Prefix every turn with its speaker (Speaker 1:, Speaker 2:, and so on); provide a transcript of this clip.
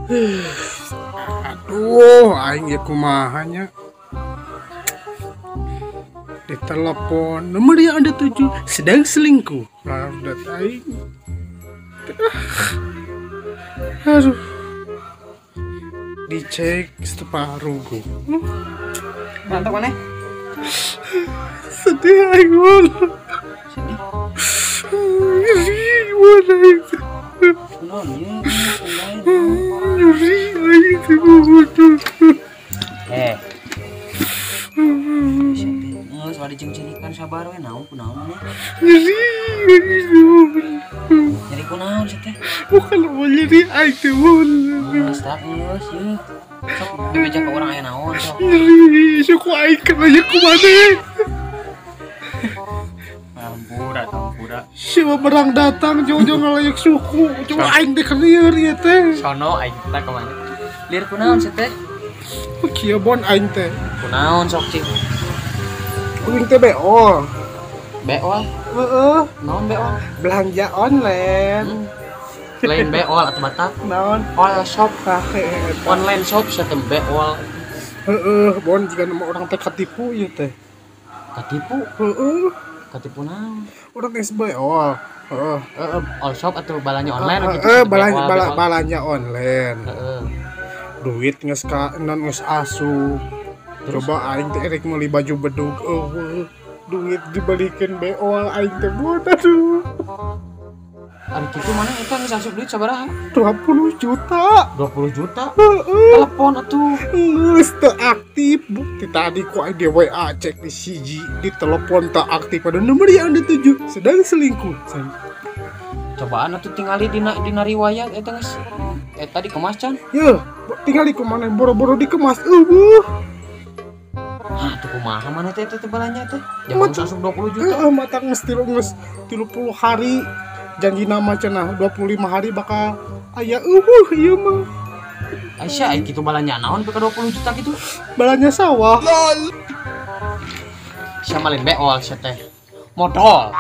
Speaker 1: Aduh, aing ya kumaha nya. Ditelepon nomor yang Anda tuju sedang selingkuh. Udah aing. Aduh. Dicek separuh.
Speaker 2: Mantap mana?
Speaker 1: Sedih aing mah.
Speaker 2: Sedih.
Speaker 1: Nyeri aing. Nyeri aing teh bodoh.
Speaker 2: Geus wadi jeung cirikan sabar we naon kunaon maneh.
Speaker 1: Nyeri aing.
Speaker 2: Nyeri kunaon sih teh?
Speaker 1: Bukan mau nyeri aing teh bodoh.
Speaker 2: Geus tak geus ieu. Sok dibeja ka urang aya naon sok.
Speaker 1: Nyeri suku aing kana ku maneh.
Speaker 2: Ampura, ampura.
Speaker 1: Siapa berang datang jauh-jauh ngalayak suku. Coba aing teh lieur ieu teh.
Speaker 2: Sono aing teh ka mana? Lieur kunaon sih teh?
Speaker 1: Kieu bon aing teh.
Speaker 2: Kunaon sok cing?
Speaker 1: Aing teh beol.
Speaker 2: Beol?
Speaker 1: Heeh.
Speaker 2: Naon beol?
Speaker 1: Belanja online.
Speaker 2: Lain beol atau batak?
Speaker 1: Naon?
Speaker 2: All shop. Online shop sia teh beol.
Speaker 1: Heeh, bon jika nama orang teh katipu ieu teh.
Speaker 2: Katipu?
Speaker 1: Heeh.
Speaker 2: Katipu naon?
Speaker 1: Urang teh beol. Heeh.
Speaker 2: Heeh, all shop atau balanja online gitu.
Speaker 1: Heeh, balanja online.
Speaker 2: Heeh.
Speaker 1: Duit geus ka non geus asup. Coba aing teh erek meuli baju bedug eueuh. Duit dibalikeun beol aing teh buat aduh.
Speaker 2: Ari kitu mana eta geus asup duit sabaraha?
Speaker 1: 20 juta.
Speaker 2: 20 juta?
Speaker 1: Heeh.
Speaker 2: Telepon atuh.
Speaker 1: Geus teu aktif. Bukti tadi ku aing di WA cek di siji, di telepon tak aktif pada nomor yang Anda tuju sedang selingkuh.
Speaker 2: Cobaan atuh tingali dina riwayat eta geus eta dikemas can?
Speaker 1: Yeuh, tingali kumaha boro-boro dikemas eueuh.
Speaker 2: Hah, tuh kumaha mana teh teh balanja teh? Jangan asup 20 juta.
Speaker 1: Heeh, mata geus 30 hari. Janji nama cenah 25 hari bakal aya eueuh ieu mah.
Speaker 2: Aisyah ai kitu balanja naon ke 20 juta kitu?
Speaker 1: Balanja sawah.
Speaker 2: Lol. Sia malin beol sia teh. Modal.